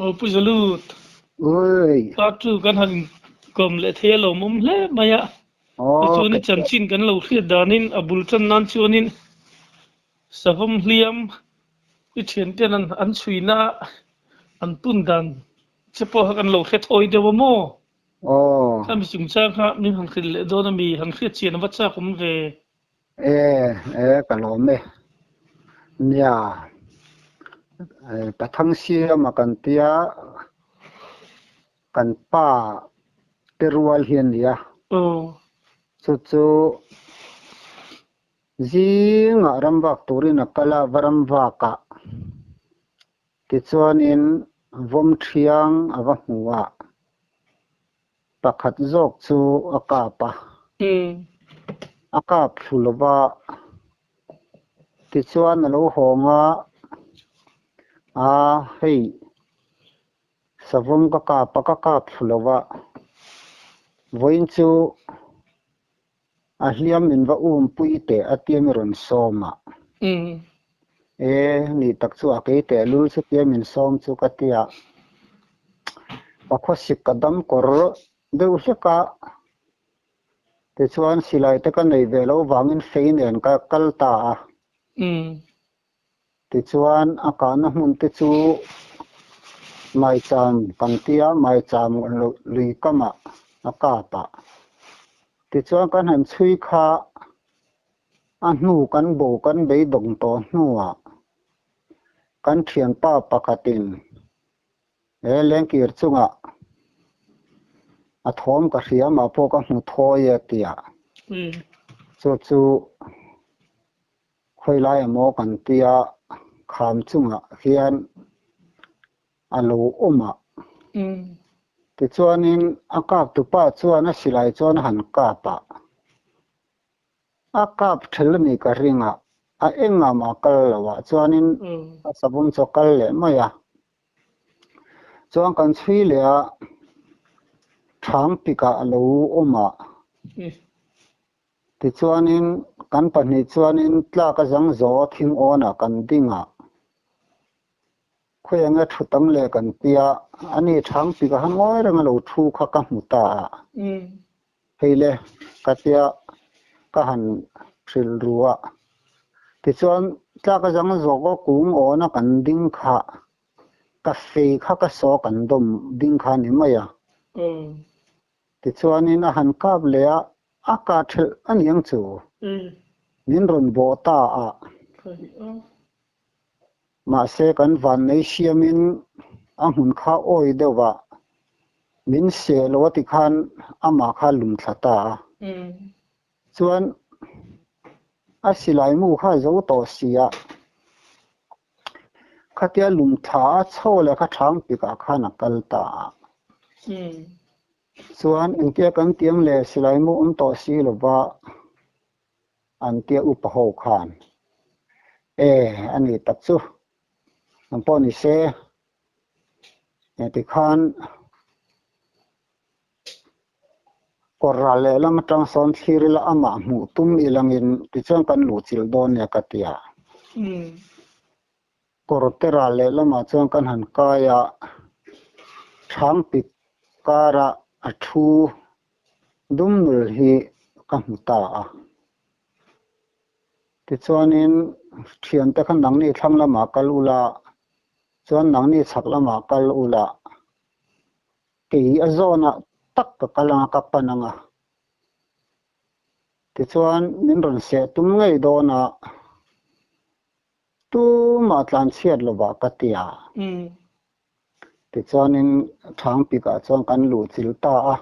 Aw Pu Zalut, Ui. Part 2 kan han inkawm leh thei a lawmawm hle mai a. Tichuan i chanchin kan lo hriat danin a bul tan nan chuanin savawm hliam i thianten an chhuina an pun dan che pawh kha kan lo hre thawi deuh a maw? Aw. Khami chungchang kha min han hrilh leh dawn a mi, han hriat chian a va chak awm ve. E, e, ka lawm e. Nia, Pathang siama kan tia kan pa te rual hi a nia. Aw. Chu chu zingah ramvak turin a kal a, va ramvakah tichuanin vawm thiang a va hmu a. Pakhat zawk chu a kap a, a kap thlu lo va, tichuan a lo hawng a, a hei savawm ka kap a, ka kap thlu lo va, vawiin chu a hliam min va um pui teh a tia mi rawn sawm a. E, ni tak chu a kei teh lul chu tia min sawm chu ka ti a. Ka khawsik ka dam kawr deuh hlek a, tichuan silai te ka nei ve lo vangin fei nen ka kal ta a. Tichuan a kahna hmun te chu Maicham kan tia, Maicham lui kamah a kap a. Tichuan kan han chhui kha a hnu kan bo kan beidawng tawh hnuah kan thianpa pakhatin he lengkir chungah a thawm ka hria mah pawh ka hmu thawi e tia. Chu chu Khawilai emaw kan tia kham chungah hian a lo awm a. Tichuanin a kaptupa chuan a silai chuan a han kap a. A kap ṭhel a nih ka ring a, a engah mah kal lo ah chuanin a savawm chu a kal leh mai a. Chuan kan chhui leh a, ṭhang pikah a lo awm a. Tichuanin kan pahnih chuanin tlak a zang zo thing awnah kan ding a, khawi enge thu tam leh kan tia, ani chhang pik a han ngawi reng a lo thu kha ka hmu ta a, hei le ka tia ka han hrilh ru a. Tichuan tlak a zang zawk aw kung awna kan ding kha ka fei kha ka saw kan dawm ding kha a ni mai a. Tichuanin a han kap leh a, a kah ṭhelh a ni ang chu. Min rawn bawh ta a. Mahse kan vannei siamin a hmun kha awi deuh a, min seh lo a ti khan amah kha lum thla ta a. Chuan a silai mu kha a zo tawh si a, Khatia lum thla a chho leh kha thang pikah khan a kal ta a. Chuan engtia kan tiang leh silai mu awm tawh si lova an tia upa ho khan e a ni tak chu ang pawh ni se tikhan Kawr ral lehlam atang sawn thlir ila amah hmuh tum ilangin tichuan kan luh chilh dawn nia ka ti a. Kawr te ral lehlamah chuan kan han kai a, thang pik kara a thu dum nul hi ka hmu ta a. Tichuanin thiante kha nangni thlang lamah kal ula, chuan nangni chhak lamah kal ula. Kei a zawnah tak ka kal anga ka pan anga, tichuan min rawn seh tum ngei dawn a, tumah tlan chhiat lovah ka ti a. Tichuanin thang pikah chuan kan luh chilh ta a,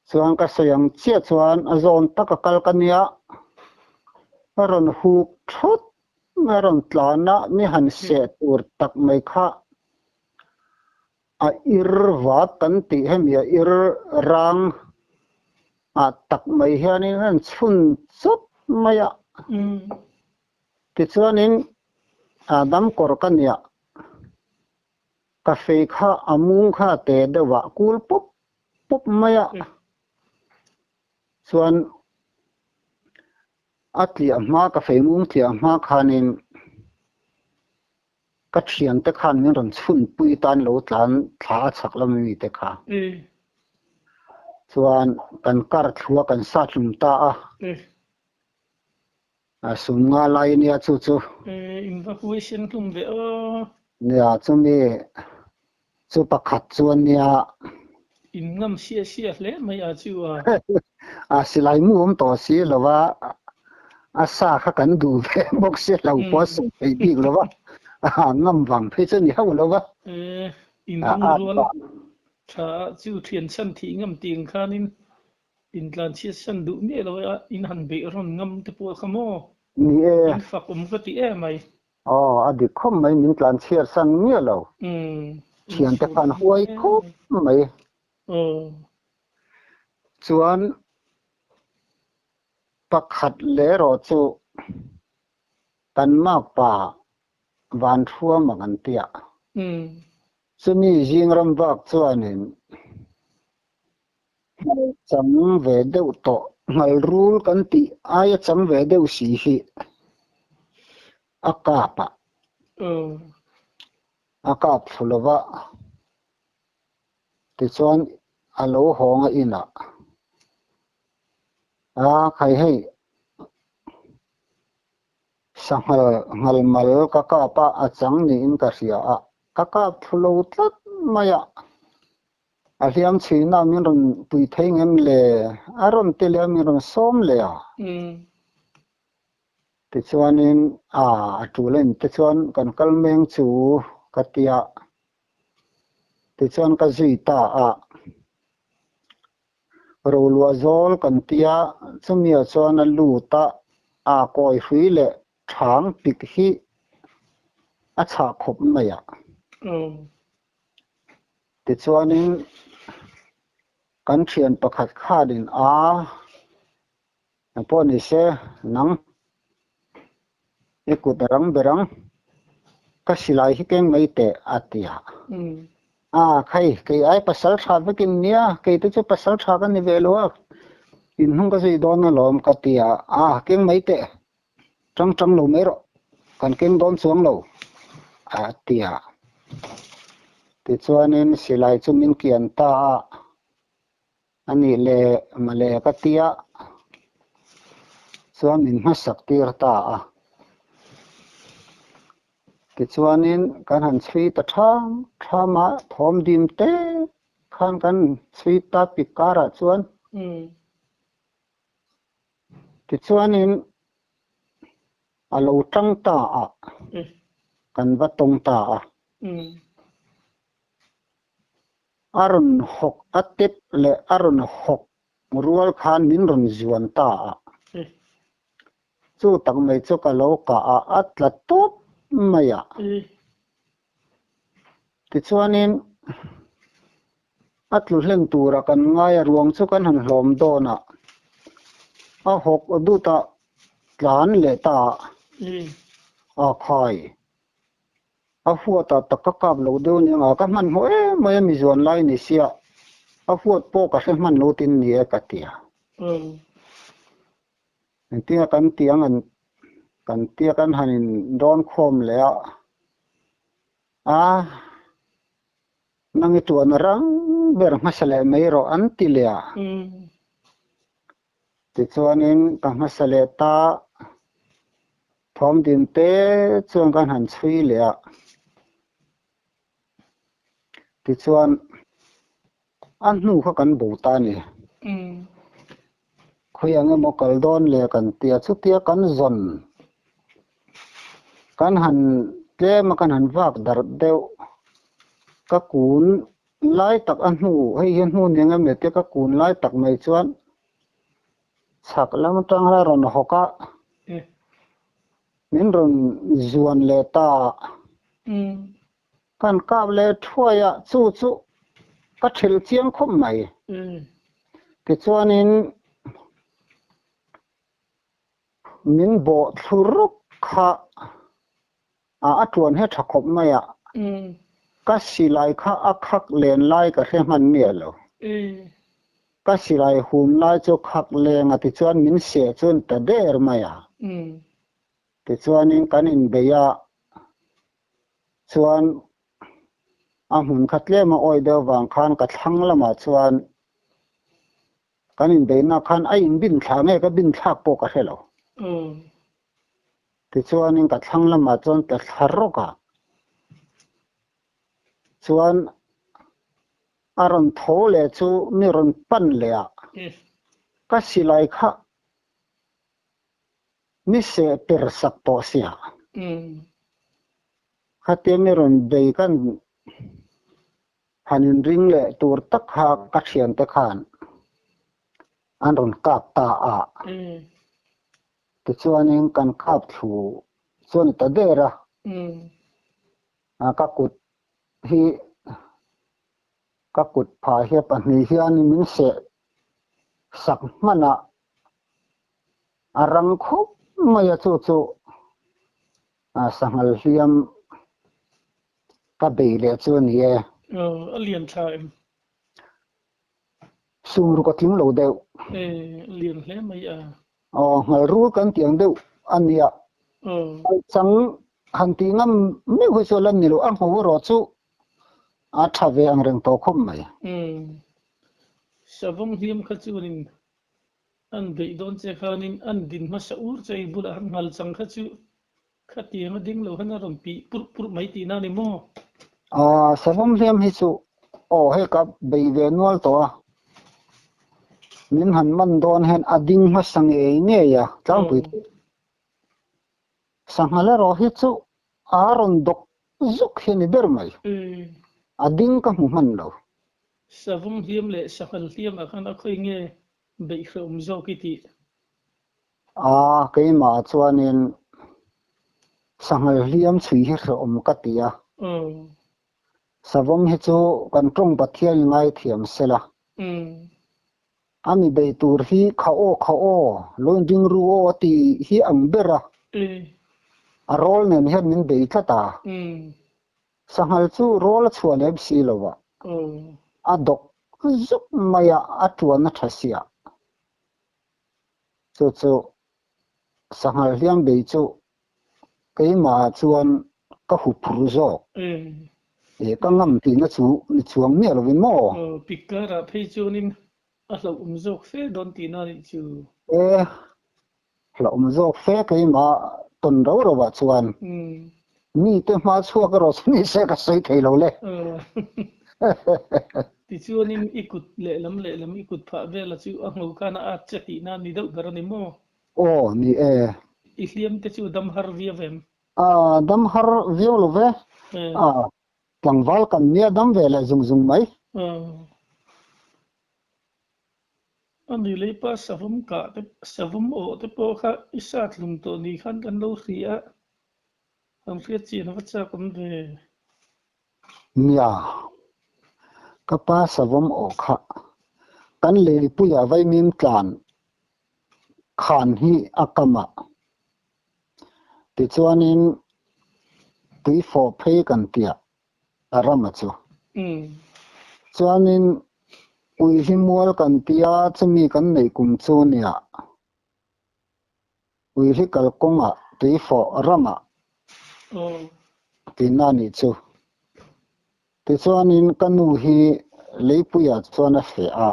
chuan ka sawi ang chiah chuan a zawn tak a kal ka nia, a rawn huk thut a rawn tlan a, mi han seh tur tak mai kha A ir vat kan tih hemi a ir rang ah tak mai hianin an chhun chawp mai a. Tichuanin a dam kawr ka nia ka fei kha a mung kha a te deuh a kul pawp pawp mai a. Chuan a tliah hma ka fei mung tliah hma khanin. Ka thiante khan min rawn chhun pui tan lo tlan thla a chhak lam ami te kha. Chuan kan kar thlua kan sa hlum ta a. A sum nga lai nia chu chu. In va huaisen hlum ve aw. Nia chumi chu pakhat chuan nia. In ngam sia sia hle mai a chu a. A silai mu awm tawh si lo va, a sa kha kan duh ve bawk si lo pawh a sawi thei bik lo va, a ngam vang phei chu a ni hauh lo va. In lungrual tha ah chu thian chhan thih ngam tiang khanin intlan chhiat san duh miah lo a, in han beih rawn ngam te pawh kha maw? Ni e. In fak awm ka ti em mai. Aw, a dik khawp mai, min tlan chhiar san miah lo. Thiante khan huai khawp mai. Chuan pakhat leh erawh chu kan makpa Vanthuam ang an tia. Chumi zing ram vak chuanin Ngal chang ve deuh tawh, ngal rul kan tih aia chang ve deuh si hi a kap a, a kap thlu lo va, tichuan a lo hawng a inah a khai hei sanghal ngal mal ka kap a, a chang niin ka hria a, ka kap thlu lo tlat mai a. A hliam chhuina min rawn pui thei ngem le? A rawn ti leh a, min rawn sawm leh a. Tichuanin a a tul a in te chuan kan kal meng chu ka ti a. Tichuan ka zui ta a. Roluah zawl kan ti a, chumi ah chuan a lut a, a kawi hrui leh thang pik hi a chhah khawp mai a. Tichuanin kan thian pakhat khanin a pawh ni se nang i kut a rang ber ang, ka silai hi keng mai teh a ti a. A khai, kei ai pasal tha vekin nia, kei te chu pasal tha ka ni ve lo a, inhnung ka zui dawn alawm ka ti a, a keng mai teh. Tang tang lo mai rawh, kan keng dawn chuang lo, a ti a. Tichuanin silai chu min kian ta a, a nih leh mawle ka ti a, chuan min hmasak tir ta a. Tichuanin kan han chhui ta thang tham a, thawm dim te khan kan chhui ta pik karah chuan. Tichuanin a lo tang ta a, kan va tawng ta a. A rawn hawk a tep leh a rawn hawk rual khan min rawn zuan ta a. Chu tak mai chu ka lo kah a, a tla tawp mai a. Tichuanin a tlu hlen tura kan ngai a, ruang chu kan han hlawm dawn a, a hawk dut a tlan leh ta a, khai a huat ah tak ka kap lo deuh nia nga ka hmanhmawh em mai a mi zuan lai ni sia, a huat pawh ka hre hman lo tin ni e ka ti a. Engtinga kan tiang an kan tia kan han in dawn khawm leh a, a nang i tuan rang ber hmasa leh mai rawh an ti leh a. Tichuanin ka hmasa leh ta thawm din te chuan kan han chhui leh a. Tichuan a hnu kha kan bo ta a ni. Khawi ang emaw kal dawn le kan tia chutia kan zawn kan han tlem a kan han vak darh deuh ka kun lai tak a hnu hei hi a hnu ni ang em le tia ka kun lai tak mai chuan chhak lam atang hian a rawn hawk a. Min rawn zuan leh ta a. Kan kap leh thuai a, chu chu ka thil chiang khawp mai. Tichuanin min bawh thlu rawk kha a tuan he tha khawp mai a. Ka silai kha a khak len lai ka hre hman miah lo. Ka silai hum lai chu khak leng a tichuan min seh chuan ta der mai a. Tichuanin kan inbei a. Chuan a hmun kha tlem a awi deuh vang khan ka thlang lamah chuan kan inbeihna khan a inbin thla nge ka bin thlak pawh ka hre lo. Tichuanin ka thlang lamah chuan tla thla rawk a, chuan a rawn tho leh chu mi rawn pan leh a, ka silai kha mi seh per sak tawh sia. Khatia mi rawn bei kan han inring leh tur tak kha ka thiante khan an rawn kap ta a. Tichuanin kan kap thlu chu a ni ta der a. Ka kut hi ka kut phah hi a pahnih hianin min seh sak hman a, a rang khawp mai a chu chu sanghal hliam ka bei leh chu a ni e. Aw, a lian tha em? Sum ruk a tling lo deuh. E, a lian hle mai a. Aw, nghal rul kan tih ang deuh a nia. Aw. Chang han tih ngam meuh hi chu a la ni lo, a hmu erawh chu a tha ve ang reng tawh khawp mai. Umm. Savawm hliam kha chuanin an beih dawn che khanin an din hmasa ur che i bulah han nghal chang kha chu khatiang a ding lo han a rawn pih purh purh mai tihna a ni maw? Aw, savawm hliam hi chu aw hei ka bei ve nual tawh a, min han man dawn hian a ding hmasa ngei ngei a tlangpui. Sanghal erawh hi chu a rawn dawk zuk hi a ni ber mai. A ding ka hmu hman lo. Savawm hliam leh sanghal hliamah khan a khawi nge beih hrehawm zawk i tih? A, keimah chuanin sanghal hliam chhui hi hrehawm ka ti a. Savawm hi chu kan tawng Pathian i ngaithiam sela. A mi bei tur hi kha aw kha aw, lo inding ru aw a ti hi ang ber a. A rawl nen hian min bei tlat a. Sanghal chu rawl a chhuah lem si lo a. A dawk zuk mai a, a tuan a tha sia. Chu chu sanghal hliam bei chu keimah chuan ka hu phur zawk. E ka ngam tihna chu ni chuang miah lovin maw? Aw, pikkarah phei chuanin a hlauhawm zawk fe dawn tihna a nih chu. E, hlauhawm zawk fe keimah tawn rau rauah chuan mite hma chhuak erawh chu ni se ka sawi thei lo le. Tichuanin i kut lehlam lehlam i kut phah vela chu a ngho khan a at che tihna a ni deuh ber a ni maw? Aw, ni e. I hliam te chu dam har viau em? A dam har viau lo ve. A tlangval kan nia dam ve leh zung zung mai. A ni lei pa savawm kah te savawm awh te pawh kha i sat hlum tawh ni khan kan lo hria a, han hriat chian a va chak awm ve. Nia, ka pa savawm awh kha kan leipuiah vaimim tlan khan hi a kam a. Tichuanin tui fawh phei kan tia a ram a chu. Chuanin ui hi mual kan tia chumi kan neih kum chu nia ui hi kalkawngah tui fawh ramah tihna a nih chu. Tichuanin ka nu hi leipuiah chuan a feh a,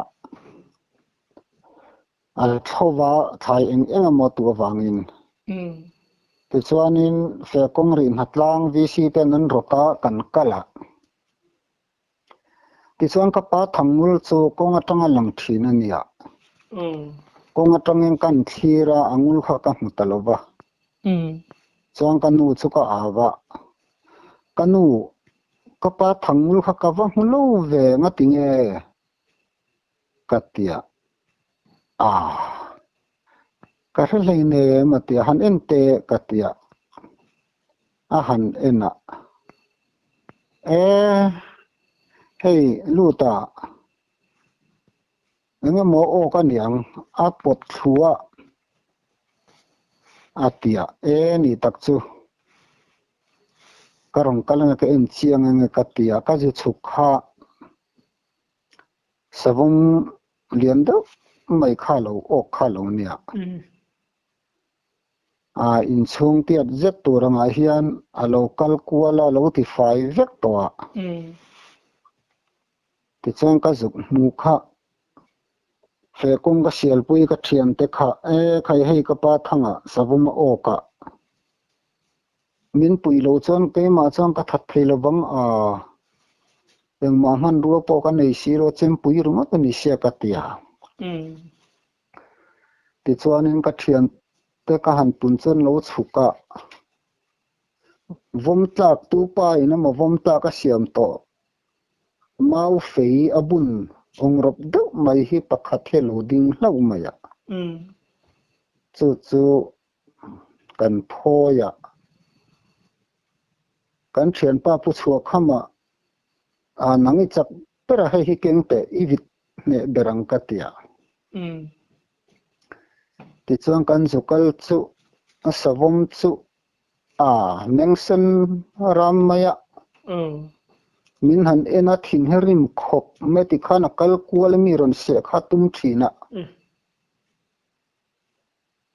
a thlova thlai eng eng emaw tu avangin. Tichuanin feh kawng rih hnatlang VC ten an rawt a, kan kal a. Tichuan ka pa Thangmul chu kawng atanga lang thin a nia. Kawng atangin kan thlir a, a ngul kha ka hmu ta lo va. Chuan ka nu chu ka au a, Ka nu, ka pa Thangmul kha ka va hmu lo ve nga ti nge? Ka ti a, Ah, ka hre hleinem a ti a, han en teh ka ti a, a han en a, E, hei lut a, eng emaw aw ka niang a pawt thlu a, a ti a, E ni tak chu, ka rawn kal ange ka en chiang ange ka ti a, ka zu chhuk kha. Savawm lian deuh mai kha lo awk kha lo nia. A inchhung tiat zet tur angah hian a lo kal kual a, a lo ti fai vek tawh a. Tichuan ka zuk hmu kha fe kawng ka sialpui ka thiante kha, E khai hei ka pa thangah savawm a awk a, min puih lo chuan keimah chuan ka that thei lovang a, engmah hmanrua pawh ka nei si lo, chempui ringawt a ni sia ka ti a. Tichuanin ka thiante ka han pun chuan lo chhuk a, vawm tlak tu pa in emaw vawm tlak a siam tawh mau fei a bun awngrawp deuh mai hi pakhat hi a lo ding hlauh mai a. Chu chu kan phawi a, kan thianpa pu chhuahkhama a nang i chak ber a hei hi keng teh i vit hneh ber ang ka ti a. Tichuan kan zu kal chu a savawm chu a mengsen ram mai a. Min han en a thin hi rim khawp mai tikhan a kal kual mi rawn seh kha tum thin a.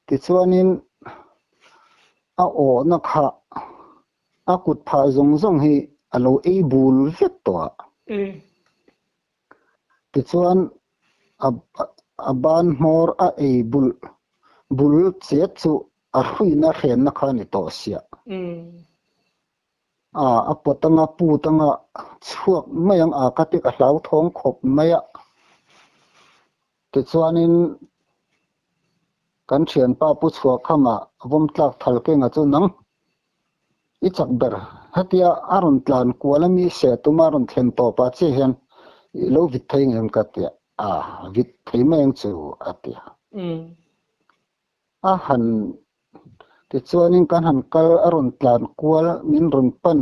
Tichuanin a awhna kha a kut phah zawng zawng hi a lo ei bul vek tawh a. Tichuan a ban hmawr a ei bul bul chet chu a hruina hrenna kha a ni tawh siah. A a pawt anga put anga chhuak mai ang a ka ti ka hlauthawng khawp mai a. Tichuanin kan thianpa Pu Chhuahkhama vawm tlak thal kenga chu nang i chak ber. Hetia a rawn tlan kual a mi se tuma a rawn thlen tawp ah chiah hian i lo vit thei ngem ka ti a, a vit thei mai ang chu a ti a. A han tichuanin kan han kal a rawn tlan kual min rawn pan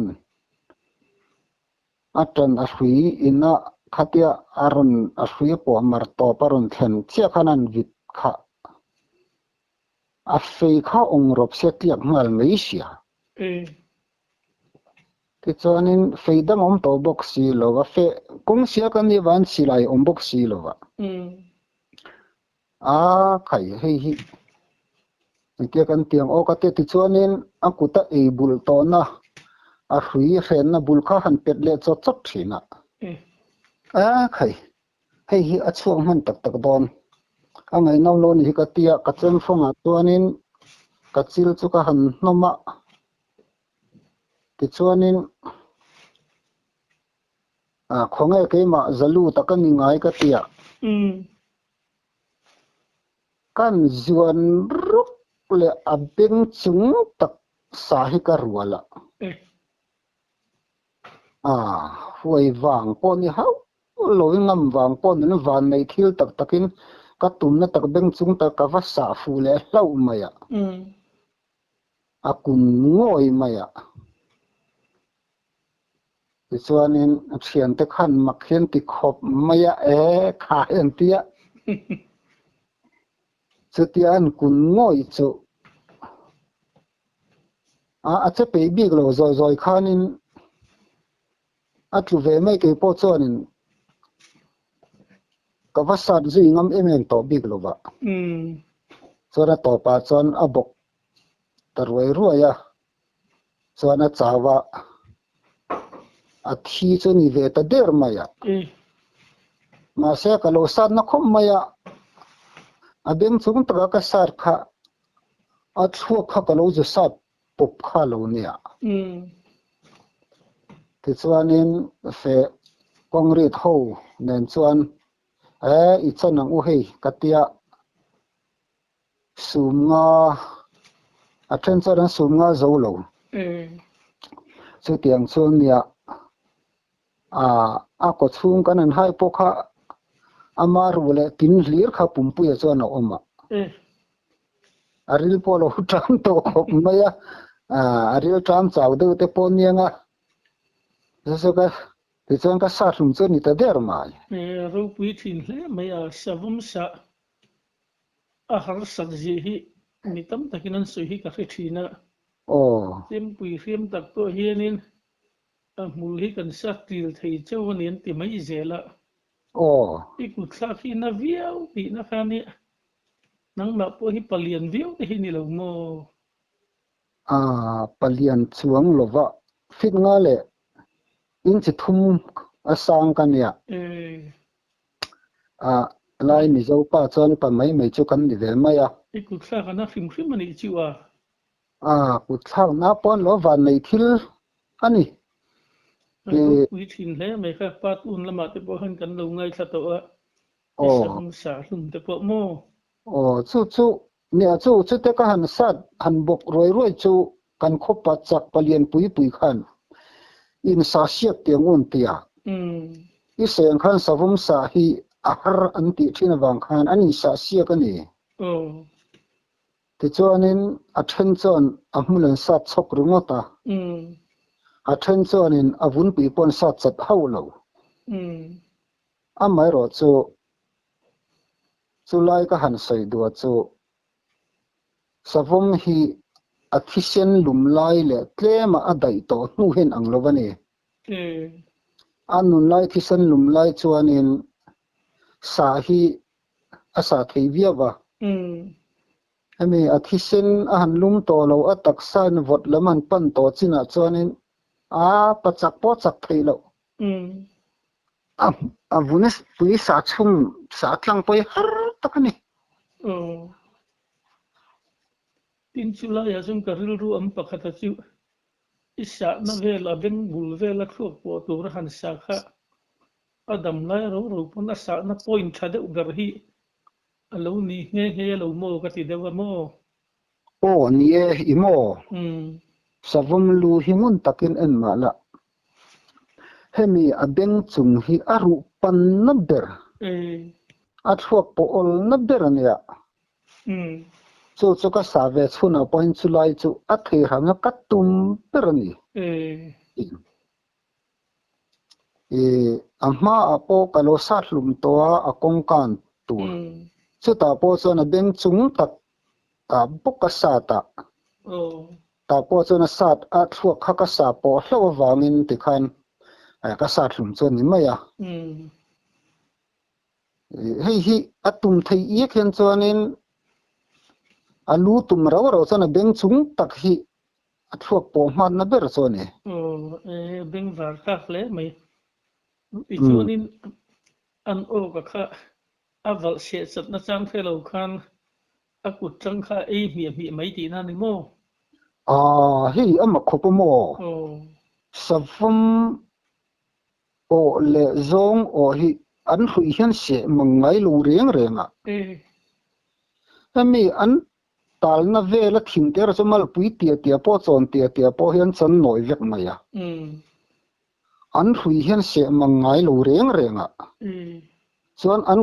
A ṭan a hrui ina khatia a rawn a hrui a pawh mar tawp a rawn thlen chiah khan an vit kha a fei kha awng rawp sia tliak nghal mai sia. Tichuanin fei dang awm tawh bawk si lo va, fe kawng sia kan nih avangin silai awm bawk si lo va. A khai hei hi engtia kan tiang aw ka tia tichuanin a kuta ei bul tawhna a hrui hrenna bul kha han pet leh chawt chawt thin a. A khai hei hi a chhuak hman tak tak dawn a ngaihnawm lo ni hi ka tia ka chem fawngah chuanin ka chil chu ka han hnawm a tichuanin a khawnge keimah zalu tak a ni ngai ka tia. Kan zuan ruk leh a beng chung tak sa hi ka rual a. A huai vang pawh ni hauh lo i ngam vang pawh ni van nei thil tak takin ka tumna tak beng chung tak ka va sah fuh leh hlauh mai a. A kun ngawi mai a. Tichuanin a thiante khan mak hian ti khawp mai a, e kha hi an ti a. Chutia an kun ngawih chu a a che peih bik lo zawi zawi khanin a tlu ve mai kei pawh chuanin ka va sat zui ngam em em tawh bik lo va. Chuan a tawpah chuan a bawk ta ruai ruai a. Chuan a chau a, a thi chu ni ve ta der mai a. Mahse ka lo sat na khawp mai a, a beng chung taka ka sat kha a thluak kha ka lo zu sat pawp kha lo nia. Tichuanin fe kawngrit ho nen chuan e i chan ang u hei ka tia. Sum nga a then chuan an sum nga zo lo. Chutiang chuan nia a kaw chhung kan han hai pawh kha ama ru leh tin hlir kha pumpuia chuan a awm a. A ril pawh a lo ṭam tawh khawp mai a, a ril ṭam chau deuh te pawh aniang a. Chu chu ka tichuan ka sa hlum chu a ni ta der mai. Ropui thin hle mai a, savawm sah A harsak zia hi mi tam takin an sawi hi ka hre thin a. Chempui hriam tak pawh hianin a hmul hi kan sat til thei chauh a ni an ti mai zel a. I kutthlak hi na viau tihna kha nia. Nangmah pawh hi palian viau te hi ni lo maw? A palian chuang lova fit nga leh inch thum a sang ka nia. A lai Mizo pa chuan pa mai mai chu kan ni ve mai a. I kut thlak a na hrim hrim a nih chu a. A kut thlak na pawn lo van nei thil a ni. A ropui thin hle mai kha part un lamah te pawh khan kan lo ngaithla tawh a. I savawm sa hlum te pawh maw? Aw chu chu nia chu chute ka han sat han bawk ruai ruai chu kan khawpa chak palian pui pui khan in sa siak tiang un tia i seng khan savawm sa hi a har an tih thin avang khan an in sa siak a ni. Tichuanin a then chuan a hmun an sat chhawk ringawt a, a then chuanin a vunpui pawh an sat chat hauh lo. Amaherawh chu, chulai ka han sawi duah chu, savawm hi a thisen lum lai leh tlema a daih tawh hnu hian ang lo a ni. A nun lai thisen lum lai chuanin sa hi a sa thei viau a. Hemi a thisen a han lum tawh lo, a taksain vawt lam han pan tawh chinah chuanin a pachak pawh chak theih loh. A a vun pui sa chhung sa tlang pawh hi har tak a ni. Aw. Tin chu laiah chuan ka rilru am pakhat a chu i sahna vel a beng bul vel a thluak pawh tur a han sa kha a dam lai ro ro pawn a sahna point tha deuh ber hi a lo ni nghe nghe lo maw ka ti deuh a maw? Aw ni e, i maw? Savawm lu hi ngun takin en mah la, hemi a beng chung hi a ruh pan na ber, a thluak pawh awl na ber a nia. Chu chu ka sa ve chhunah pawhin chulai chu a thei hrang a ka tum ber a ni. I a hmaah pawh ka lo sat hlum tawh a, a kawngkan tur. Chutah pawh chuan a beng chung tak ah bawk a sat a. Tah pawh chuan a sat a thluak kha ka sa pawh hlauh avangin tikhan ka sat hlum chu a ni mai a. Hei hi a tum thei iak hian chuanin a lu tum rau rau chuan a beng chung tak hi A thluak pawh hmanna ber chu a ni. Aw e, bengvar tak hle mai. Tichuanin an aw ka kha a valh chhiah chatna chang hre lo khan a kut tang kha ei hmiah hmiah mai tihna a ni maw? Aw, hei a mak khawp a maw? Aw. Savawm aw leh zawng aw hi an hruih hian seh mang ngai lo reng reng a. E. Hemi an Talna vela thing te erawh chu malpui tia tia pawh chawn tia tia pawh hian chan nawi vek mai a. An hrui hian seh mang ngai lo reng reng a. Chuan an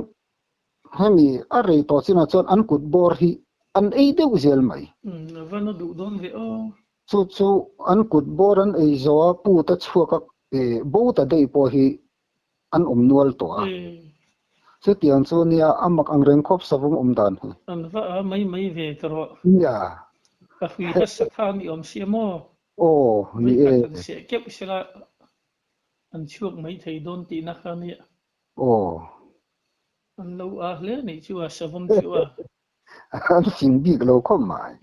hemi a rei tawh chinah chuan an kut bawr hi an ei deuh zel mai. A va na duh dawn ve aw. Chu chu an kut bawr an ei zo a, put a chhuak a, bo ta daih pawh hi an awm nual tawh a. Chutiang chu nia a mak ang reng khawp savawm awm dan hi. An va a mai mai ve ta rawh. Nia. Ka hui hmasa kha ni awm sia maw? Aw, ni e. Vawikhat an seh keuh sela an chhuak mai thei dawn tihna kha nia. Aw. An lo a hle nih chu a savawm chu a. An fing bik lo khawp mai.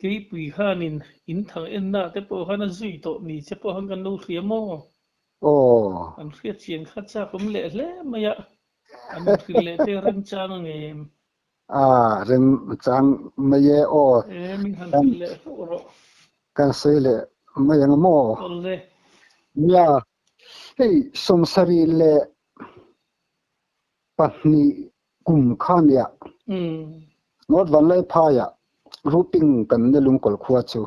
Keipui khanin in thang enna te pawh khan a zui tawh ni che pawh khan kan lo hria maw? Aw. An hriat chian kha chak awm leh hle mai a, an inhrilh leh te remchang a ngem. A, remchang mai e aw. E, min han hrilh leh hlauh rawh. Kan sawi leh mai ang maw? Awle. Nia, hei sawmsarih leh pahnih kum kha nia North Vanlaiphaiah Ruping kan ni lungkawl khua chu.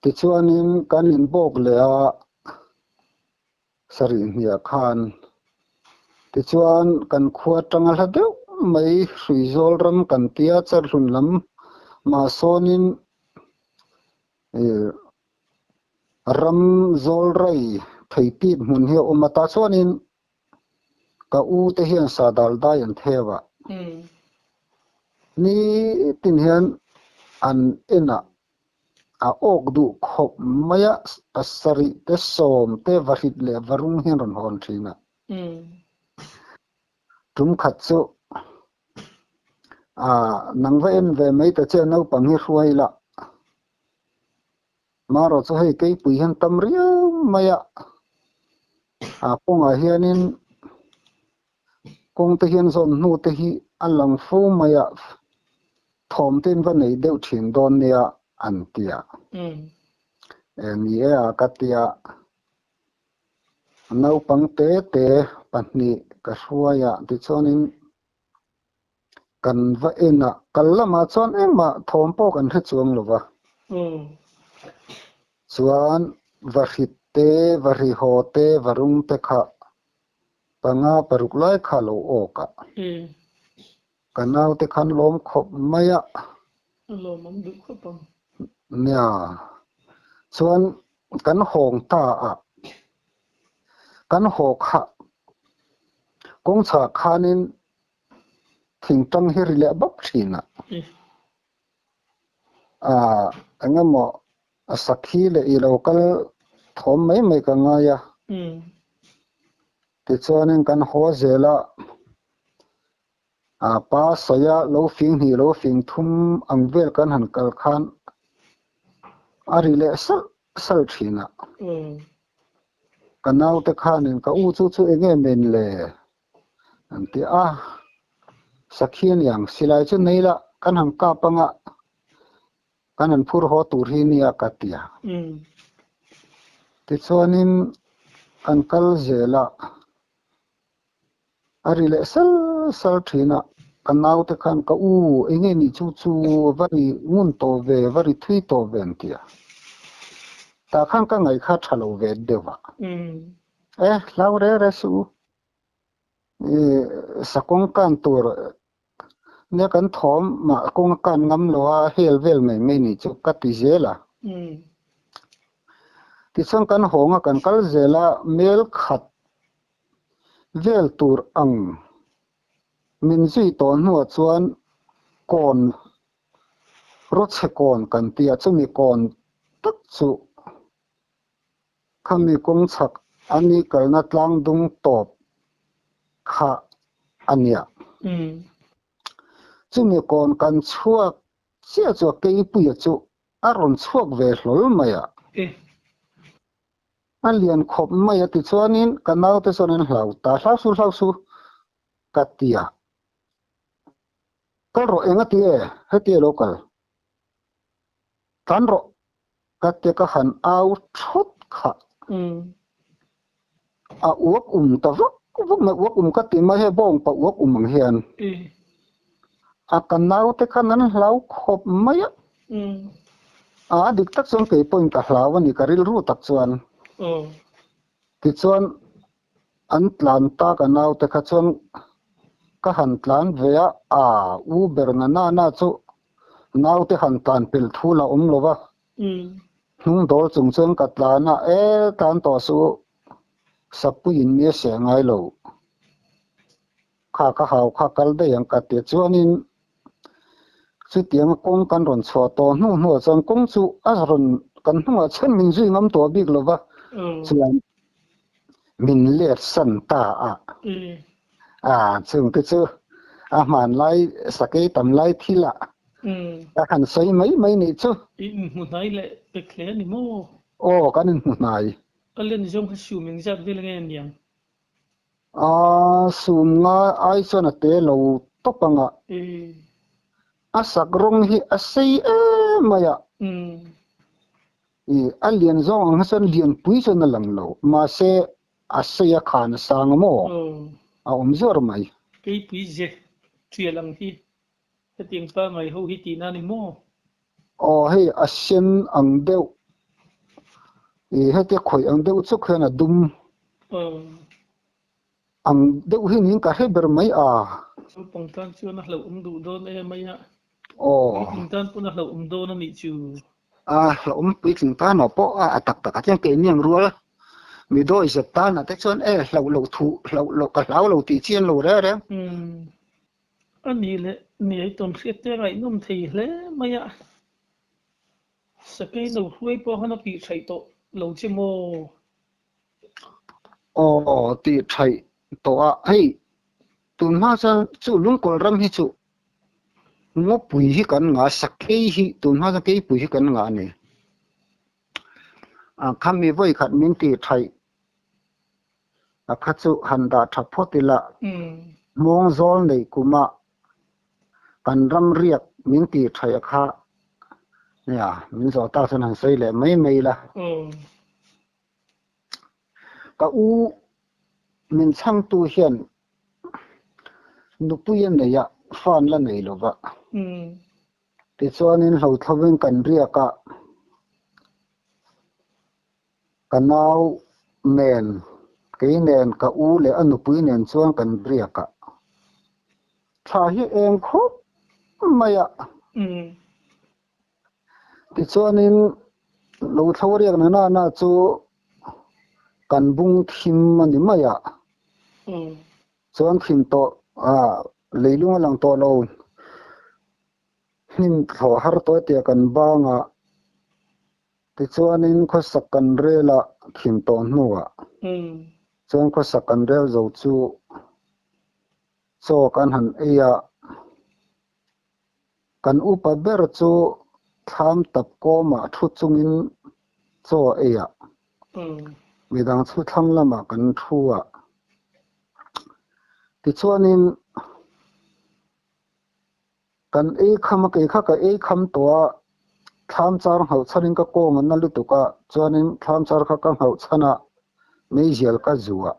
Tichuanin kan inbawk leh a sarih hniah khan tichuan kan khua tanga hla deuh mai Hruizawl ram kan tia Cherhlun lam mah sawnin ram zawl rai thei tip hmun hi a awm a tah chuanin Ka u te hian sa dal dai an theu a. Ni tin hian an enah a awk duh khawp mai a, pasarih te sawm te vahrit leh varung hian rawn hawn thin a. Tum khat chu A nang va en ve mai ta che naupang hi hruai la. Marawh chu hei keipui hian tam riau mai a, a kawngah hianin kawng te hian zawn hnu te hi a lang fo mai a, thawm te in va nei deuh thin dawn nia an ti a. E ni e a ka ti a, naupang te te pahnih ka hruai a tichuanin Kan va en a, kal lamah chuan engmah thawm pawh kan hre chuang lo va. Chuan va hrit te, va ri haw te, va rung te kha panga paruk lai kha a lo awk a. Ka naute khan lawm khawp mai a. A lawmawm duh khawp ang. Nia, chuan kan hawng ta a, kan haw kha kawngchhah khanin thingtang hi ri leh bawk thin a. Aaa eng emaw a sakhi leh i lo kal thawm mai mai ka ngai a. Tichuanin kan haw zel a, a pa sawi a lo fing hnih lo fing thum ang vel kan han kal khan a ri leh salh salh thin a. Ka naute khanin ka u chu chu eng em em le? An ti a, Sakhi aniang silai chu nei la kan han kap anga kan han phur haw tur hi nia ka ti a. Tichuanin kan kal zel a, a ri leh sal sal thin a, ka naute khan ka u enge nih chu chu va ri ngun tawh ve, va ri thui tawh ve an ti a. Tah khan ka ngaih kha tha lo ve deuh a. E hlau re re suh u. I sakawng kan tur nia kan thawm mah kawng a kan ngam lo a hel vel mai mai ni chu ka ti zel a. Tichuan kan hawng a kan kal zel a mel khat vel tur ang min zui tawh hnuah chuan kawn rawchhe kawn kan ti a chumi kawn tak chu Khami kawng chhak a ni kalna tlang dung tawp kha a nia. Chumi kawn kan chhuak chiah chu a keipuia chu a rawn chhuak ve hlawl mai a. A lian khawp mai a tichuanin ka naute chuan an hlau ta, Hlau su, hlau su ka ti a. Kal rawh eng a ti e, heti a lo kal. Tlan rawh Ka te ka han au thawt kha. A uak um ta vak vak mai, uak um ka ti mai hei bawng pa uak um ang hian. A ka naute khan an hlau khawp mai a. A dik tak chuan kei pawhin ka hlau a ni, ka rilru tak chuan. Tichuan an tlan ta ka naute kha chuan ka han tlan ve a, a u ber na na na chu Naute han tlan pel thu la awm lo va, hnung dawl chung chuan ka tlan a, e tlan tawh suh u, Sappuiin mi a seh ngai lo, kha ka hau kha kal daih ang ka ti chuanin chutianga kawng kan rawn chhuah tawh hnu hnuah chuan kawng chu a rawn kan hnungah chuan min zui ngam tawh bik lo va, chuan min let san ta a. A chungte chu a hmanlai sakei tam lai thil ah ka han sawi mai mai nih chu. I inhmu hnai leh pek hle a ni maw? Aw, kan inhmu hnai. A len zawng kha sum engzat vel nge a niang? A sum nga ai chuan a te lo tawp ang a. A sak rawng hi a sei em mai a. I a lian zawng ang kha chuan lianpui chuan a lang lo. Mahse A sei a khan a sang a maw? A awm zuar mai. Keipui ze tial ang hi hetiang pangai ho hi tihna a ni maw? Aw hei a sen ang deuh i hetia khawih ang deuh chuk hian a dum ang deuh hi niin ka hre ber mai a. Naupang tan chuan a hlauhawm duh dawn em mai a. Aw. Puitling tan pawn a hlauhawm dawn a nih chu. A hlauhawm puitling tan ah pawh a tak tak ah chuan keini ang rual mi dawi zet tan ah te chuan e hlauh loh thu hlauh loh ka hlau lo tih chi an lo reng reng. Umm a nih leh niai tawn hriat te ngaihnawm thei hle mai a, sakei no hruai pawh khan a tih thaih tawh lo che maw? Aw tih thaih tawh a, hei tun hma chuan chu lungkawl ram hi chu. Ngawpui hi kan ngah, sakei hi tun hma chuan keipui hi kan ngah a ni. A khami vawi khat min tih thaih a kha chu han dah tha phawt ila, hmawng zawl neih kuma kan ram riak min tih thaih a kha nia min zawh tak chuan han sawi leh mai mai ila. Ka u min chhangtu hian nupui a nei a, fan la nei lo va. Tichuanin hlauthlovin kan riak a, ka nau nen, kei nen, ka u leh a nupui nen chuan kan riak a. Thla hi eng khawp mai a. Tichuanin lo thlo riak na na na chu kan bung thim a ni mai a. Chuan thim tawh a leilung a lang tawh lo. Hnim thlawh har tawh tia kan bang a. Tichuanin khawsak kan rel a thim tawh hnuah chuan khawsak kan rel zo chu chaw kan han ei a. Kan upa ber chu thlam tap kawmah thu chungin chaw a ei a, midang chu thlang lamah kan thu a. Tichuanin kan ei kham a, kei kha ka ei kham tawh a, thlam char nghauh chhanin ka kawng a na lutuk a, chuanin thlam char kha ka nghauh chhan a, meizial ka zu a.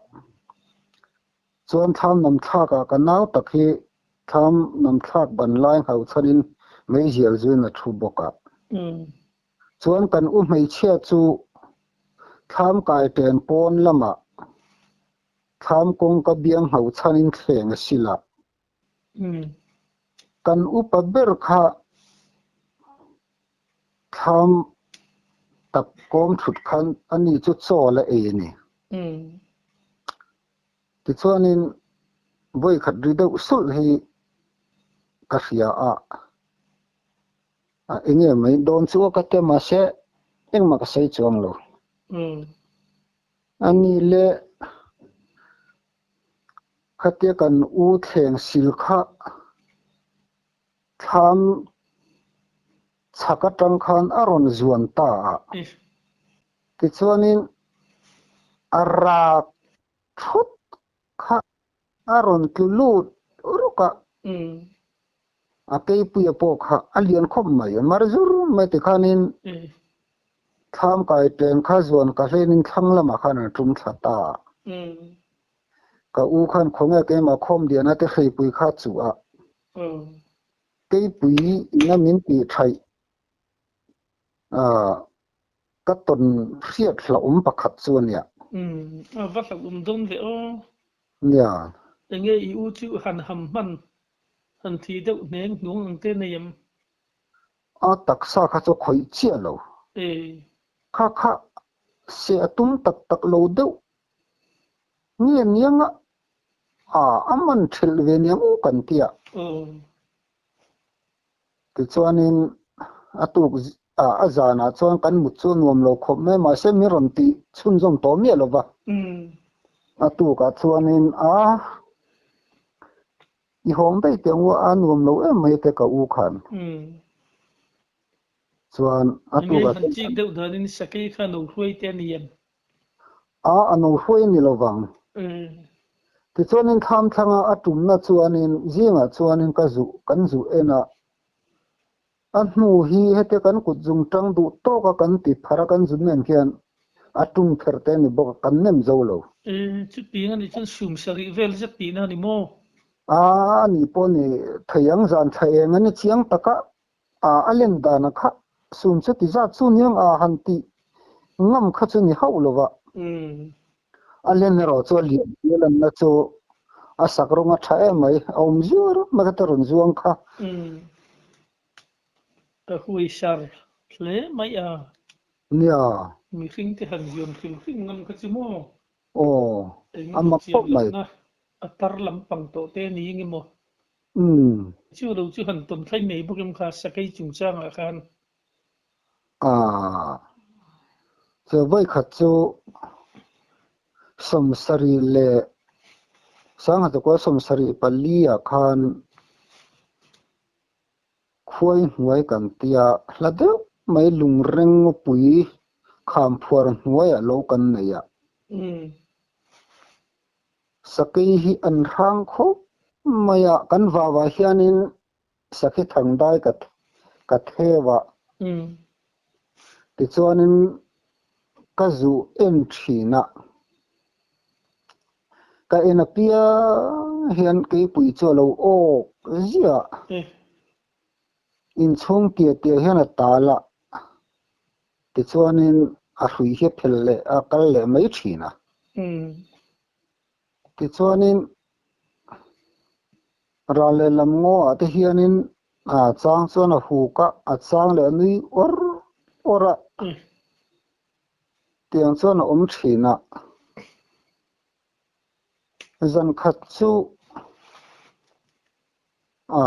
Chuan thlam nam thlakah ka nau tak hi thlam nam thlak ban lai nghauh chhanin meizial zuin a thu bawk a. Chuan kan u hmeichhia chu thlam kai ṭen pawn lamah thlam kawngka biang nghauh chhanin thleng a sil a. Kan upa ber kha thlam tak kawm thut khan ani chu chaw la ei a ni. Tichuanin vawi khat ri deuh sulh hi ka hria a, a eng nge mai dawn chu a ka ti a, mahse engmah ka sawi chuang lo. A ni le khatia kan u thleng sil kha thlam chhak atang khan a rawn zuan ta a. Tichuanin a rak thut kha a rawn tlu lut ruk a, a keipuia pawh kha a lian khawp mai, a mar zur mai tikhanin thlam kai ṭeng kha zuan ka hlenin thlang lamah khan an tum thla ta a. Ka u khan khawnge keimah khawm liana te hreipui kha a chuh a, keipui ina min tih thaih Ka tawn hriat hlauhawm pakhat chu a nia. Umm, a va hlauhawm dawn ve aw. Nia. Enge i u chu han ham hman, han thi deuh hneng hnuang ang te nei em? A taksa kha chu a khawih chiah lo. E. Kha kha se a tum tak tak lo deuh nge niang a, a man thelh ve niang u kan tia. Aw. Tichuanin a tuk a zanah chuan kan mut chu a nuam lo khawp mai mahse min rawn tih chhunzawm tawh miah lo va. A tukah chuanin a i hawng daih teh ang u a nuam lo em mai te ka u khan. Chuan a tukah chuan. Chik deuh danin sakei kha no hruai te a ni em? A, a no hruai a ni lo vang. Tichuanin thlam thlanga a tumna chuanin zingah chuanin ka zuh, kan zuh en a. A hnu hi hetia kan kut zung tang duh tawka kan ti phar a kan zun nen khian a tum pherh te a ni bawk a, kan nem zo lo. E, chutiang a nih chuan sum sarih vel zet tihna a ni maw? A, a nih pawh ni thei ang zan thla eng a ni chiang taka A a len dan a kha sum chu ti zat chu niang a han tih ngam kha chu ni hauh lo va. A len erawh chu a lian hle lanna chu a sak rawng a tha em mai, a awm zuar mai kha te rawn zuang kha. Ka hui sar hle mai a. Nia. Mihring te han zuan hrim hrim ngam kha chu maw? Aw, a mak khawp mai. A tar lampang tawh te ni eng emaw? Umm. Chu lo chu han tawn thlai mai bawk em kha sakei chungchangah khan. Ah. Chu vawikhat chu sawmsarih leh sangha chakua 74 ah khan. Khuai hnuai kan tia hla deuh mai lungreng ngawpui kham phuar hnuaiah lo kan nei a. Sakei hi an hrang khawp mai a, kan vavah hianin sakhi thangdai ka ka theu a. Tichuanin ka zu en thin a. Ka en apiang hian keipui chu a lo awk ziah. Inchhung tia tia hian a tal a, tichuanin a hrui hi a phel leh a kal leh mai thin a. Tichuanin ral leh lam ngaw ah te hianin a chang chuan a huk a, a chang leh a nui awr awr a. Tiang chuan a awm thin a. Zan khat chu a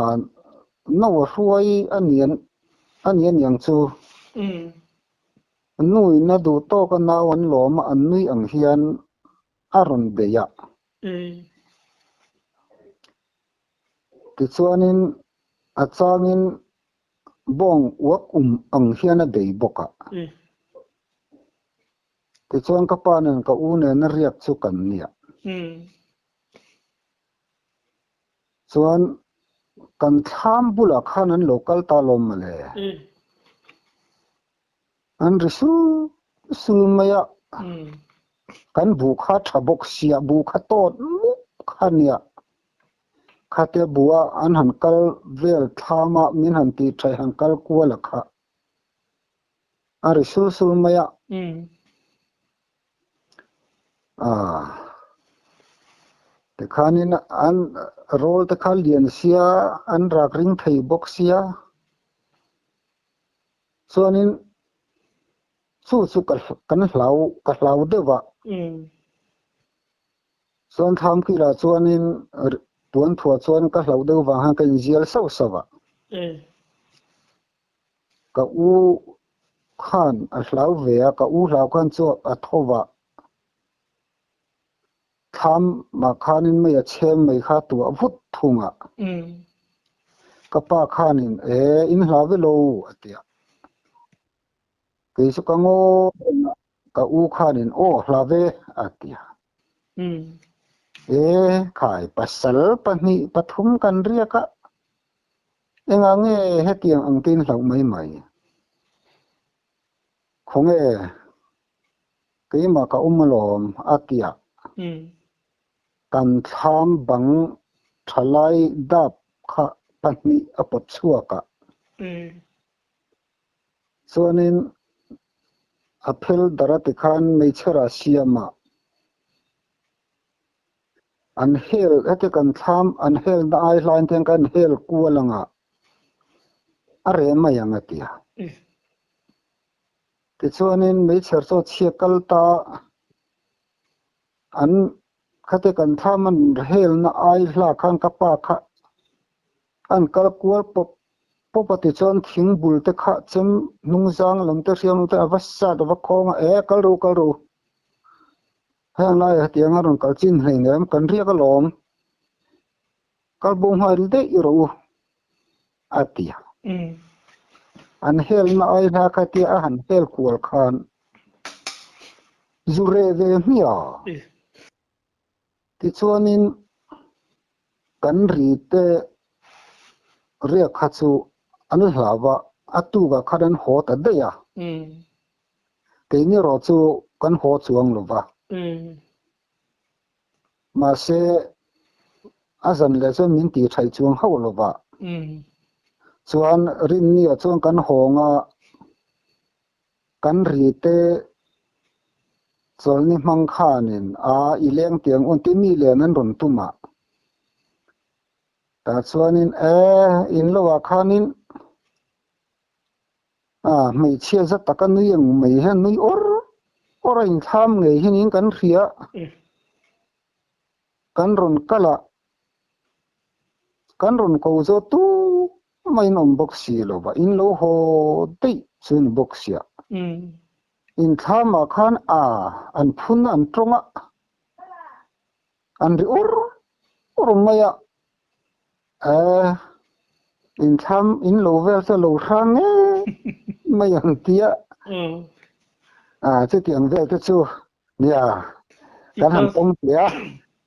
no a hruai a ni a ni aniang chu. Nuin a duh tawk a nau an lawm a an nui ang hian a rawn bei a. Tichuanin a changin bawng uak um ang hian a bei bawk a. Tichuan ka pa nen ka u nen a riak chu kan nia. Chuan kan thlam bulah khan an lo kal ta lawm mawle. An ri sul sul mai a. Kan buh kha tha bawk sia, buh kha tawt mup kha nia. Khatia buh a an han kal vel thlam a, min han tih thaih han kal kual a kha. A ri sul sul mai a. Tikhanin an roll te kha lian sia, an rak ring thei bawk sia. Chuanin chu chu ka kan hlau ka hlau deuh a. Chuan thlam kilah chuanin puan thuah chuan ka hlauh deuh vang khan ka inzial sauh sauh a. Ka u khan a hlau ve a, ka u hlau khan chu a tho va. Thlam mah khanin mei a chhem mai kha tuah vut thung a. Ka pa khanin e in hlau ve lo a ti a. Kei chu ka ngaw reng a, ka u khanin aw hlau ve a ti a. E khai pasal pahnih pathum kan riak a. Engah nge hetiang ang te in hlauh mai mai? Khawnge keimah ka awm alawm a tia kan thlam bang thalai dap kha pahnih a pawt chhuak a. Chuanin a phel dar a tikhan meichher ah siam a. An hel heti kan thlam an hel na ai hlain te hian kan hel kual anga a reh mai ang a ti a. Tichuanin meichher chu a chhia kal ta an khati kan thlam an hel na ai hla khan ka pa kha an kal kual pawp pawp a tichuan thing bul te kha chem hnung zang lam te hriam lam te a va sat a va khawng a e kal ru kal ru. Heng laiah hetiang a rawn kal chin hleinem kan riak alawm. Kal bo nghal daih i rawh u, a ti a. An helna ai hla kha tia a han hel kual khan zu reh ve hmiah. Tichuanin kan ri te riak kha chu an hlau a, a tukah khan an haw ta daih a. Keini erawh chu kan haw chuang lo va. Mahse, a zan leh chuan min tih thaih chuang hauh lo va. Chuan Rinnia chuan kan hawng a, kan ri te chawlhni hmang khanin a i leng tiang un ti mi len an rawn tum a. Tah chuanin e, in lo ah khanin A hmeichhia zat taka nui ang mai hian nui awr awr a inthlam ngei hi niin kan hria. Kan rawn kal a, kan rawn ko zawt tu maiin awm bawk si lo va, in lo haw daih chu ni bawk sia. Inthlamah khan a an phun a, an tawng a, an ri awr awr mai a, e. In thlam in lo vel chu lo hrang ngei mai ang tia. A chutiang vel te chu nia kan han pawm hle a,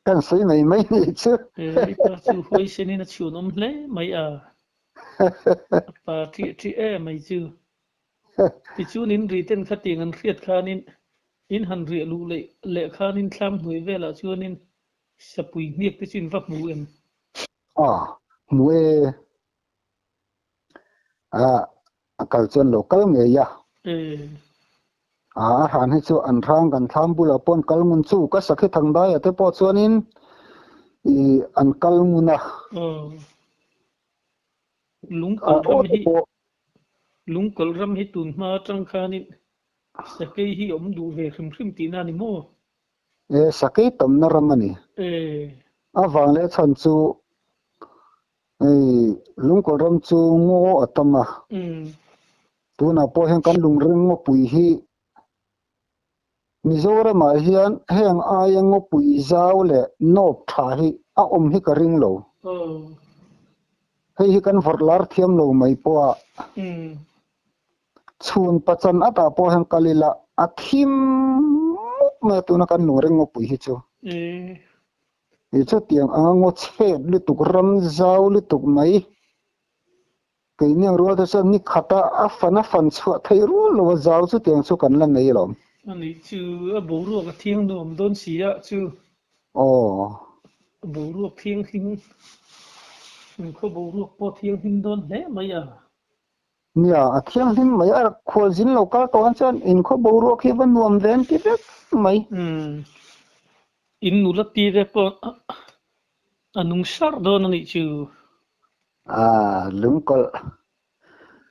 kan sawi mai mai ni chu. I pa chu huaisenin a chhunawm hle mai a, a pa ṭih ṭih em mai chu. Tichuan in ri ten khatiang an hriat khanin in han riah luh leh leh khanin thlam hnuai velah chuanin sapui hniak te chu in va hmu em? A, hmu e. A, a kal chuan lo kal ngei a. E. A, a hran hi chu an hrang kan thlam bulah pawh an kal ngun chu ka sakhi thangdaia te pawh chuanin i an kal ngun a. Aw. Lungkawlh ram hi Lungkawlh ram hi tun hma atang khanin sakei hi awm duh ve hrim hrim tihna a ni maw? E, sakei tamna ram a ni. E. A vang leh chhan chu hei Lungkawlh ram chu ngaw a tam a. Tunah pawh hian kan lungreng ngawpui hi Mizoramah hian heng aia ngawpui zau leh nawp tha hi a awm hi ka ring lo. Hei hi kan vawrh lar thiam lo mai pawh a. Chhun pachan atah pawh hian kal ila a thim mup mai a tuna kan lungreng ngawpui hi chu. Ni chutiang anga ngaw chhet lutuk ram zau lutuk mai. Keini ang rual te chuan ni khata a fan a fan chhuah theih rual lo a zau chutiang chu kan la nei alawm. A nih chu a boruak a thiang nuam dawn si a chu. Aw. A boruak thianghlim, inkhaw boruak pawh thianghlim dawn hle mai a. Nia, a thianghlim mai a, khualzin lo kal tawh ang chuan inkhaw boruak hi va nuam ve an ti vek mai. Umm, in nula tir e pawh a nung sarh dawn a nih chu. Ah, lungkawlh,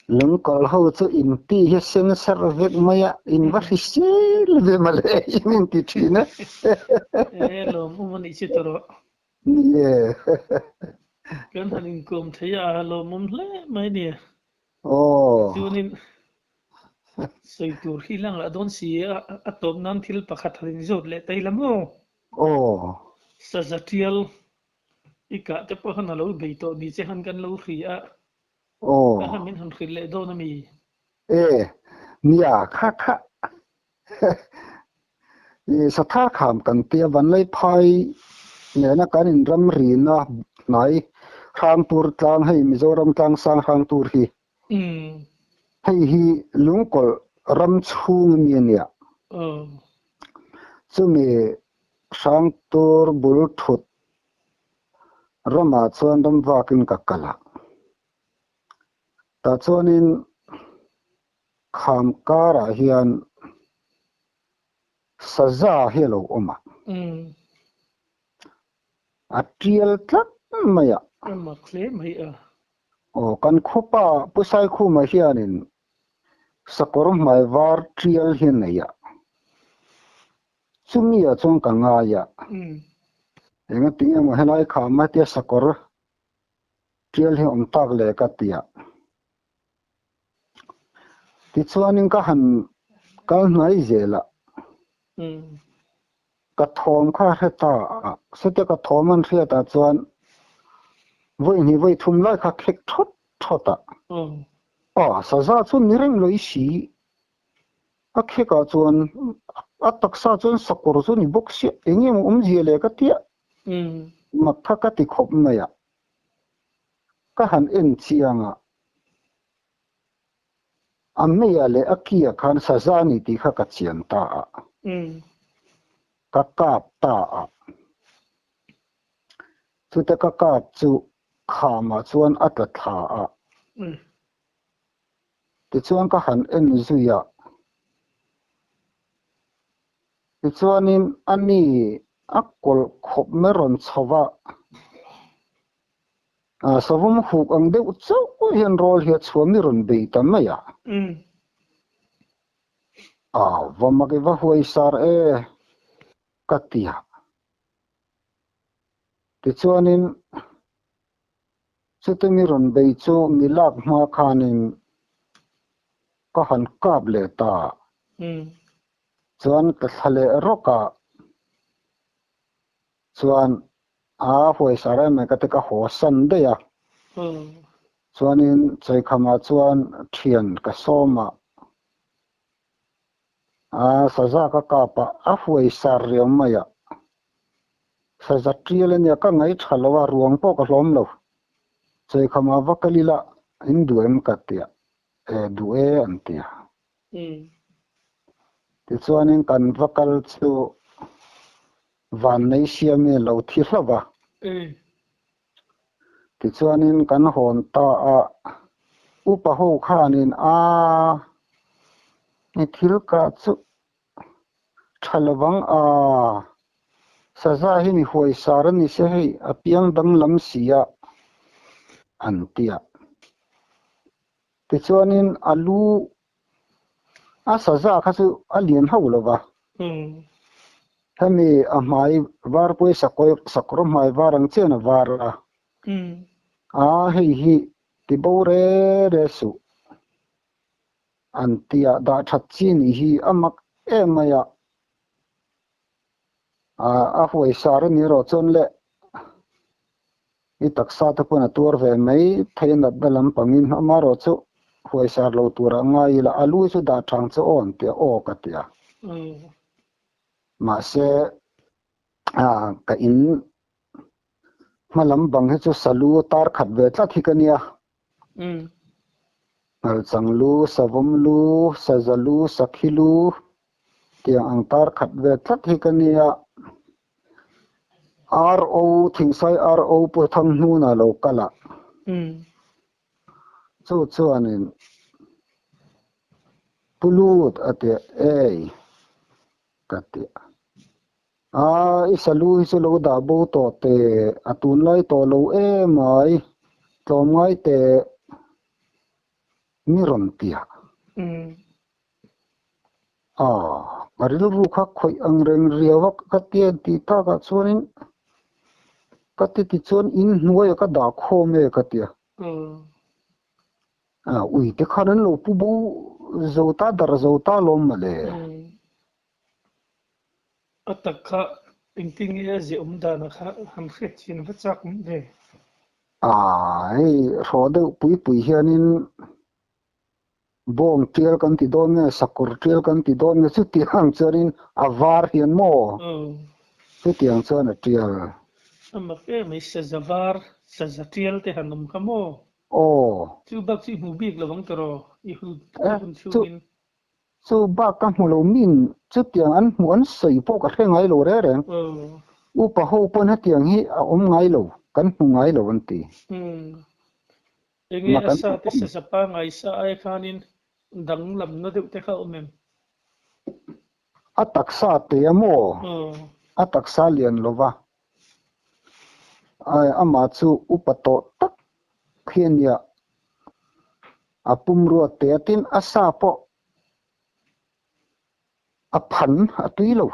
lungkawlh ho chu in ti hi sen sarh vek mai a, in va hrisel ve mawle in inti thin a. E, lawmawm a nih chu tawh rawh. Ni e. Kan han inkawm thei a, lawmawm hle mai a nia. Aw. Chuanin sawi tur hi lang lah dawn si a, a tawp nan thil pakhat han inzawt leh ta ila maw? Aw. Saza tial I kah te pawh han a lo bei tawh ni che han kan lo hri a. Aw. Ka han min han hrilh leh dawn a mi? E, nia, kha kha. I Sathar kham kan tia Vanlai phai nena kan in ram rina hnai Hrangtur tlang hei Mizoram tlang sang Hrangtur hi. Hei hi Lungkawlh ram chhung ami a nia. Aw. Chumi Hrangtur bul thut ramah chuan ram vakin ka kal a. Tah chuanin kham karah hian saza hi a lo awm a. A tial tlat mai a. A mak hle mai a. Aw, kan khupa Pu Saikhuma hianin sakawr hmai var tial hi a nei a. Chumi ah chuan ka ngai a. Engati emaw helai kham a tia sakawr tial hi awm tak leh ka ti a. Tichuanin ka han kal hnai zel a. Ka thawm kha a hre ta a. Chutia ka thawm an hriat ah chuan vawi hnih vawi thum lai kha khek thawt thawt a. Aw, saza chu ni reng lo i si. A khekah chuan a taksa chuan sakawr chu ni bawk sia, eng emaw awmzia leh ka tia mak kha ka ti khawp mai a, ka han en chiang a, a meiah leh a kia khan saza a ni tih kha ka chian ta a, ka kap ta a, chute ka kap chu khamah chuan a tla thla a. Tichuan ka han en zui a. Tichuanin a ni a kawlh khawp mai rawn chho va, savawm huk ang deuh chauh hian rawl hi a chhuah mi rawn bei ta mai a. A va mak i va huai sar e ka ti a. Tichuanin Chute mi rawn bei chu mi lak hma khanin ka han kap leh ta. Chuan ka thla leh rawk a, chuan a huaisa reng mai ka ti ka haw san daih a. Chuanin Chaikhama chuan thian ka sawm a, a saza ka kap a, a huai sar riau mai a. Saza tial a nia, ka ngaih tha lo a, ruang pawh ka hlawm lo. Chaikhama va kal ila in duh em ka tia, e duh e an tia. Tichuanin kan va kal chu Vannei siami lo thi hlauh a. Tichuanin kan hawn ta a, upa ho khanin a i thil kah chu tha lovang a, saza hi mi huaisar a ni se hei a piang danglam si a an ti a. Tichuanin a lu A saza kha chu a lian hauh lo va. Hemi a hmai var pawh hi sakawr sakawr hmai var ang chian a var a. A hei hi ti bo re re suh an ti a, dah that chi nih hi a mak em mai a. A huaisar a ni erawh chuan le I taksa te pawn a tuar ve mai thei a natna lampangin amaherawh chu huaisar lo turah ngai ila a lu chu dah thang chu aw an tia aw ka tia. Mahse ka in hma lam bang hi chu salu tar khat ve tlat hi ka nia. Nghalchang lu, savawm lu, saza lu, sakhi lu tiang ang tar khat ve tlat hi ka nia. RO Thingsai RO Pu Thanghnuna lo kal a. Chu chuanin Pu Lut a ti a, Ei ka ti a. A i salu hi chu lo dah bo tawh teh, a tunlai tawh lo emai, tlawmngai teh mi rawn ti a. A, a rilru kha khawih ang reng riau a ka ti a tih takah chuanin ka ti tichuan in hnuaiah ka dah khawm e ka ti a. A, ui te khan an lo pu bo zo ta dar zo ta lawm mawle. A tak kha engtin nge a ziah awm danah kha han hriat chin va chak awm ve. A, hei hrawh deuh pui pui hianin Bawng tial kan ti dawn nge, sakawr tial kan ti dawn nge, chutiang chuanin a var hian maw? Chutiang chuan a tial. A mak em mai, saza var, saza tial te han awm kha maw? Aw. Chu bak chu i hmu bik lo ang tawh i hun chhungin. Chu bak ka hmu lo min chutiang an hmuh an sawi pawh ka hre ngai lo reng reng. Upa ho pawn hetiang hi a awm ngai lo, kan hmu ngai lo an ti. Enge a sa te saza pangai sa ai khanin danglamna deuh te kha a awm em? A taksa te a maw? A taksa lian lo va. Ai amah chu upa tawh tak khi a nia. A pumrua te a tin a sa pawh a phan a tui lo.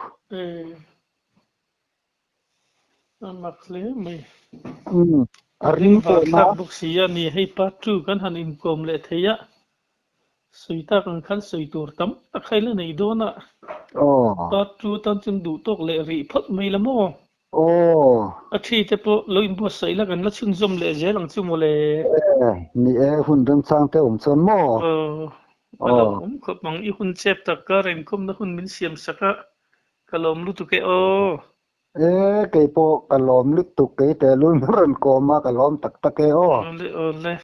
A mak hle mai. Umm a ring Ring var pawh na. thlak bawk si a ni hei part 2 kan han inkawm leh thei a, sawi tak ang khan sawi tur tam tak kha ila nei dawn a, Aw. part 2 atan chuan duh tawk leh rih phawt mai la maw? Aw. A thi te pawh lo inbuatsaih la kan la chhunzawm leh zel ang chu mawle. E ni e hun remchang te awm chuan maw? Aw a lo awm khawp ang i hun chep tak kar inkhawmna hun min siam sak a, Ka lawm lutuk e aw. E, kei pawh ka lawm lutuk kei tehlul min rawn kawm a, ka lawm tak tak e aw. Awle awle.